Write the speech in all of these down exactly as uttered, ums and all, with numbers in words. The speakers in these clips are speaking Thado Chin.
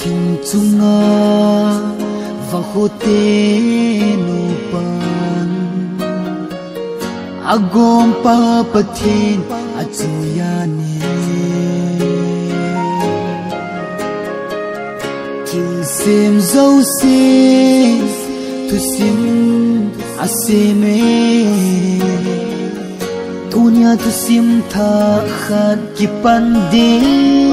Thing chunga vakhote nupan, agompa Pathen achoiya ne. Thilsem jouse thusim asem e. Tunia thusim thah khat kipan ding.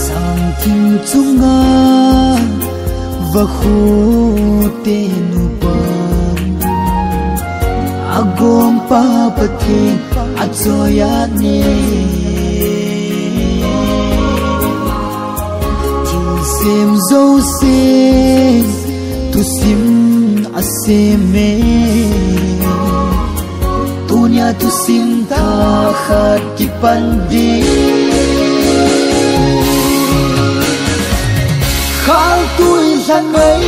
Sangthim chunga vakhote nupan, agompa Pathen achoiya ne. Thilsem jouse thusim asem e. Tunia thusim thah khat kipan ding. Khaltui lhanmai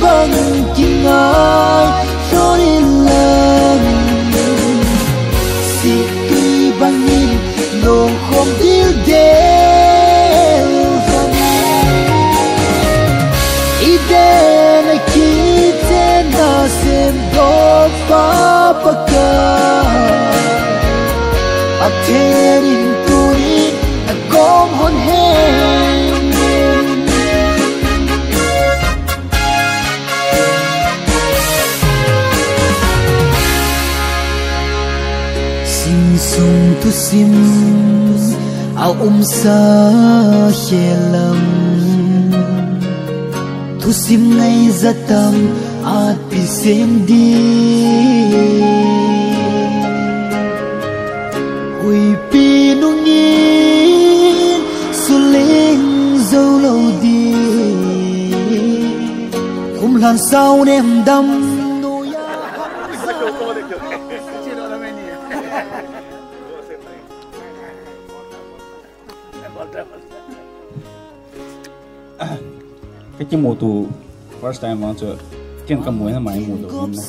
bang kingailhon inlang, sittui bangin lungkhom dildel uvin. Eden a kichenna semdohpa Pakai, Pathen in tunin nakom hon hen. Simsung thusim aumsa helam, thusim ngaija tam atpi sem ding. Huipi nungin suleng jou lou ding. Khumlhan sao nem dam noiya. Ka kimuto first time vang chu, ken ka mu na mai mu lou na.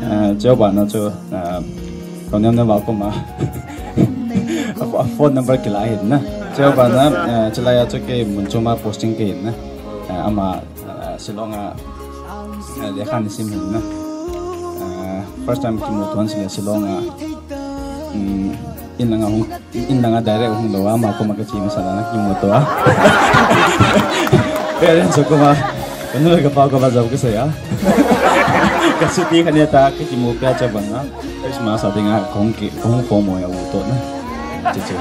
Ah, cheu ban na chu, ah, ka nem na ba ko ma. A, a phone number kila hin na. Cheu ban na, ah, chulai a chu kei mun chu ma posting kei hin na. Ah, ama, ah, Shillong a, ah, lekha ni sim hin na. Ah, first time kimuto han sile Shillong a. Hmm, in langa hung In langa direct hung lou a, ama koma ka che masa na kimuto a. Parents ho koma, ka nu le ka pa koma jao ka sei a. Ka chuti kha ne ta, ka kimu pia cha bang a. Christmas a dinga kong ki, kong ko mo ya u to na. Che che.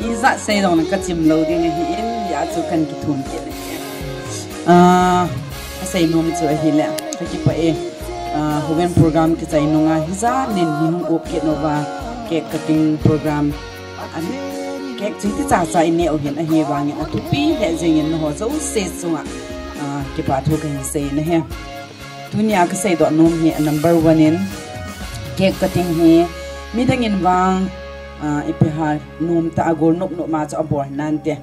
Ijat sei jong ka chim lou ding ahi in, hia chu kan kithum kit le. Ah, asei nom chu ahile, ka kipah e. Ah, hoven program kichai nunga hijat nin hi hung up kit uva, cake cutting program. An cake chu hiti chacha i neh u hin ahivangin athupi lheh jengin nangho jouse chunga, ah, kipa thu kahin sei nahi. Tunia ka seidoh nom hi, number one in, cake cutting hi midang in vang, ah, ipi ham, nomtah a gol nop nop ma chu abol nante.